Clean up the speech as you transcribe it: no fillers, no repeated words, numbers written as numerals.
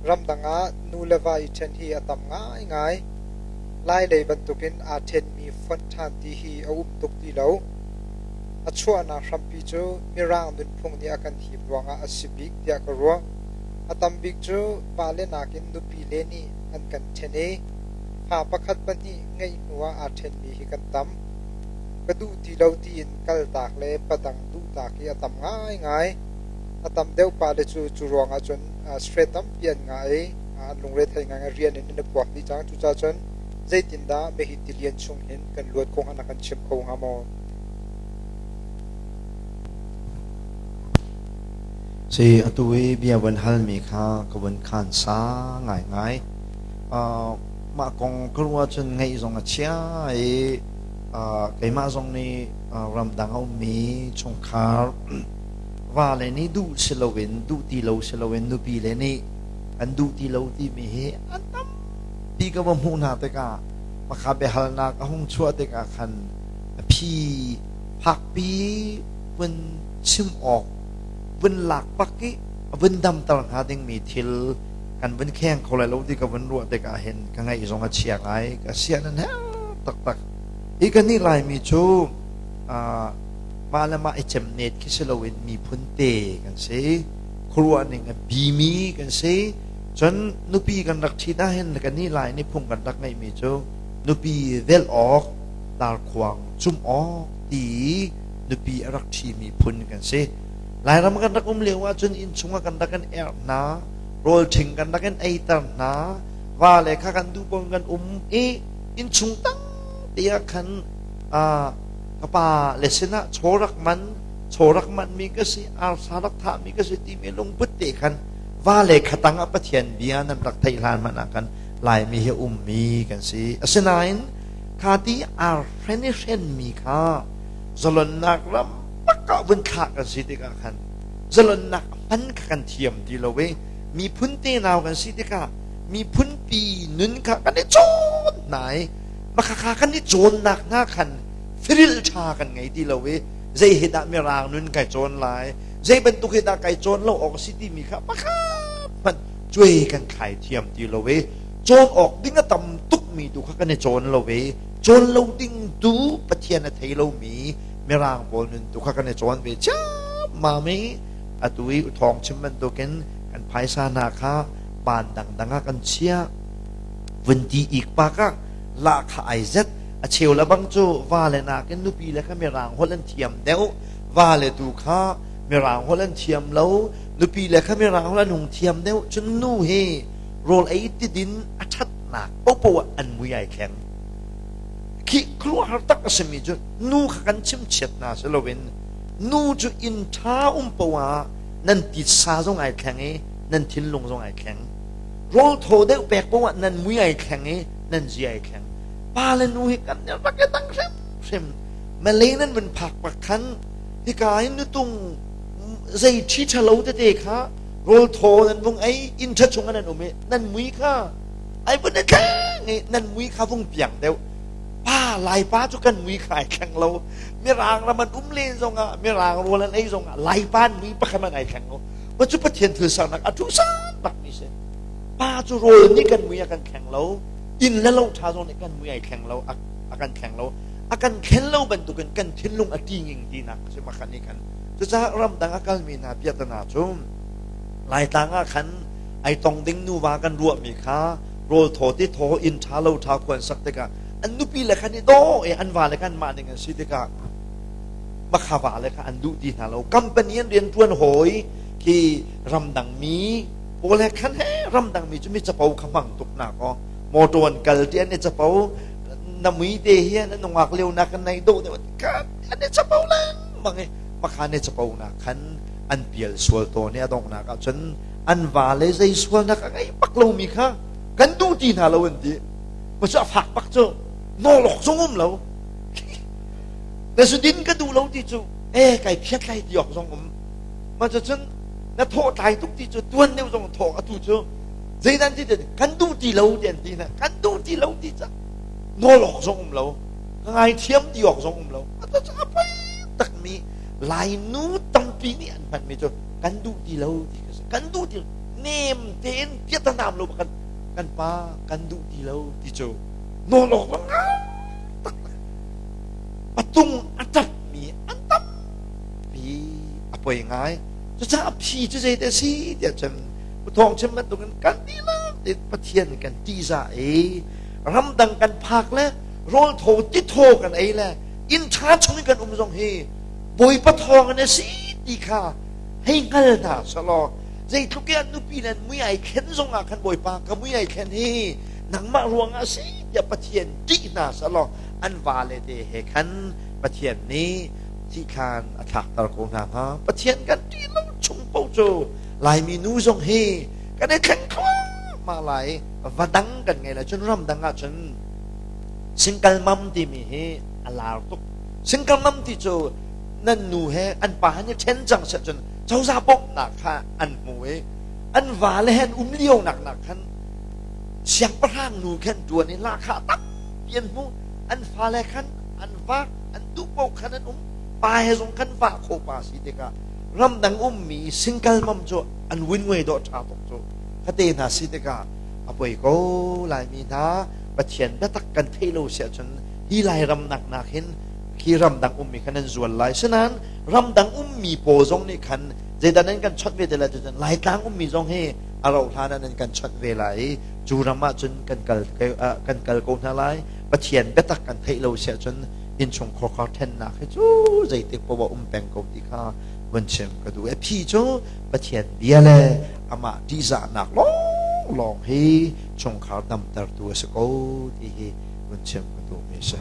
Ramdang ah nu le va i ṭhen hi a tam ngaingai. Lailei bantukin aa ṭhenmi fonh ṭhan ti hi a um tuk ti lo. A chuahnak hrampi cu Mirang nunphung nih a kan hip ruangah a si bik tiah ka ruah. A tam bik cu pale nakin nupile nih an kan ṭhen i fa pakhat pahnih ngeih hnuah aa ṭhenmi hi kan tam. Ka duh ti lo tiin kaltak le padang duhtak hi a tam ngaingai. A tam deuh pale cu cu ruangah cun stress tampi an ngah i an lungrethei ngai rian in an i puak dih cang. Cucaah cun zeitindah mehhi tilian chung hin kan luat kho hnga na kan chim kho hnga maw? Si atu i bia van halmi kha ka vun khan sa ngaingai. Mah kong ka ruah cun ngaih zong a chia i keimah zong nih ramdang a ummi chungkhar vale nih duh si loin duh ti lo si loin nupi le nih an duh ti lo timi hi an tampi ka va hmuh hna tikah makha biahalnak a hung chuah tikah khan a phi fakpi vun chim awk vun lak bak i a vun damter hnga dingmi thil kan vun kheng kho lai lo ti ka vun ruah tikah hin ka ngaih zong a chia ngai ka sia nan her taktak hi kan nih Laimi cu mah le mah i cemnet khi si loin miphun te kan si khuaruah ning a bimi kan si cun nupi kan rak ṭhit ahhin kan nih Lai nih phung kan rak ngeihmi cu nupi velh awk darkhuang cumh awk ti nupi a rak ṭhimi phun kan si Lairam kan rak um lio ahcun inn chungah kan rak kan erh hna rawl ṭhing kan rak in eiter hna va le kha kan duh paoh kan um i innchung tang te ah khan ka pa le sinah chaw rak man chaw rak manmi ka si arsa rak thahmi ka si timi lungput te khan va le khatang ah Pathian bia nan rak theih hlan hmanh ah khan Laimi hi ummi kan si asinain kha ti ar hren i hrenmi kha zalonnak ram bak ah vun thlah kan si tikah khan zalonnak hman kha kan thiam ti lo i miphun te nau kan si tikah miphun pi nun kha kan i cawn hna i makhakha kan i cawnnak hna khan firil ṭha kan ngei ti lo i zei hi dah mirang nun kai cawn lai zei bantuk hi dah kai cawn lo awk a si timi kha pakhat hmanh cuai kan thlai thiam ti lo i cawn awk ding a tam tukmi tu kha kan i cawn lo i cawn lo ding tu Pathian a thei lomi mirang pawl nun tu kha kan i cawn ve ciammam i atu i thawng chim bantukin kan phaisa hna kha ban dangdang ah kan chiah vun ti ik pak ah la kha ai zet a cheu le bang cu va le nakin nupi le kha mirang holh an thiam deuh va le tu kha mirang holh an thiam lo nupi le kha mirang holh an hung thiam deuh cun nu hi rawl ei ti din a ṭhatnak popoh ah an mui ai thleng khi khuaruahhar tak a simi cu nu kha kan chim chiat hna si loin nu cu inn ṭha um poah ah nan titsa zong ai thleng i nan thinlung zong ai thleng rawl thaw deuh pek poah ah nan mui ai thleng i nan zia ai thleng pa le nu hi kan rak i dang hrimhrim Malay nan vun phak pak khan hika in nutung zei ṭhi ṭhalo tete kha rawl thaw nan vung ei inn ṭha chung ah nan um i nan mui kha ai vun i thleng i nan mui kha vung piang deuh pa laipa cu kan mui kha ai thleng lo mirang ram an um len zongah mirang rawl an ei zongah laipa an mui pakhat man ai thleng lo ma cu pathian thil sernak a thu san bak mi si pa cu rawl nih kan mui a kan thleng lo inn le lo ṭha zong nih kan mui ai thleng lo a kan thleng lo a kan thlen lo bantukin kan thinlung a ṭinging tinak a si makhan nih khan cucaah ramdang a kalmi hna piahtana cu Laitlang ah khan ai tong ding nuva kan ruahmi kha rawl thaw ti thaw inn ṭha lo ṭha khuan sak tikah an nupi le khan i daw i an va le khan mah ning an si tikah makha va le kha an duh ti hna lo company an rian ṭuan hawi khi ramdang mi pawl he khan he ramdang mi cu mi capo kha hmang tuk na ko motor an kal ti an i capo na mui te hi an nungak lio na kan nei do deuh an i capo lengmang i makha ne capo na khan an pial sual tawn i a donghnak ah cun an va le zei sualnak a ngei bak lomi kha kan duh ti hna lo an ti ma cu a fak bak cu nawlawk zong um lo na zudin ka duh lo ti cu e kai phiat lai ti awk zong um ma cu cun na thawh tlai tuk ti cu tuan deuh zong thawh atu cu zeidan ti kan duh ti lo ti an ti na kan duh ti lo ti ca nawlawk zong um lo ka ngaithiam ti awk zong um lo atu cu a poi takmi Lainu tampi nih an hmanmi cu kan duh ti lo ti kha si kan duh ti lo. Nem tein piatanam lo kan kan pa kan duh ti lo ti cu nawl awk ngai taktak. Patung a ṭapmi an tampi, a poi ngai. Cucaah phi cu zeite a si tiah cun thawng chim bantukin kan dihlak tein Pathian kan ṭihzah i ramdang kan phak le rawl thaw ti thaw kan ei le inn ṭha chung i kan um zong hi Bawipa thawng in a si ti kha hei hngal hna selaw, zeitluk i an nupi le an mui ai thlen zong ah khan Bawipa ka mui ai thlen hi nangmah ruangah a si tiah Pathian ṭih hna selaw, an vale te he khan Pathian nih thihthlan a thlakter ko hna hnga. Pathian kan ṭih lo chung paoh cu Laimi nu zong hi kan i thleng thluahmah lai. Va dang kan ngei lai cun ramdang ah cun single mom timi hi a lar tuk. Single mom ti cu nan nu he an pa he ni ṭhen cang seh cun cozah bawmhnak kha an hmu i an vale he an um lio nak nak khan siangpahrang nu khan ṭuan i lahkhah tampi an hmu. An fale khan an vak, an duh paoh khan an um, pa he zong kan vah kho pa si tikah ramdang ummi single mom cu an win ngui dawh ṭha tuk cu khate hna si tikah a poi ko. Laimi hna, Pathian biatak kan theih lo si ahcun hi Lairam nak nak hin khi ramdang ummi khan an zual lai. Sinain ramdang ummi pawl zong nih khan zeidah nan kan chawnh ve te lai cun Laitlang ummi zong hi a rauh hlan ah nan kan chawnh ve lai i cu ram ah cun kan kal kan kal ko hna lai. Pathian biatak kan theih lo si ahcun innchungkhar khar ṭhennak hi cu zeitik poah um peng ko ti kha vun chim ka duh. A phi cu Pathian bia le amah ṭihzahnak lawnglawng hi chungkhar damtertu a si ko ti hi vun chim ka duhmi a si.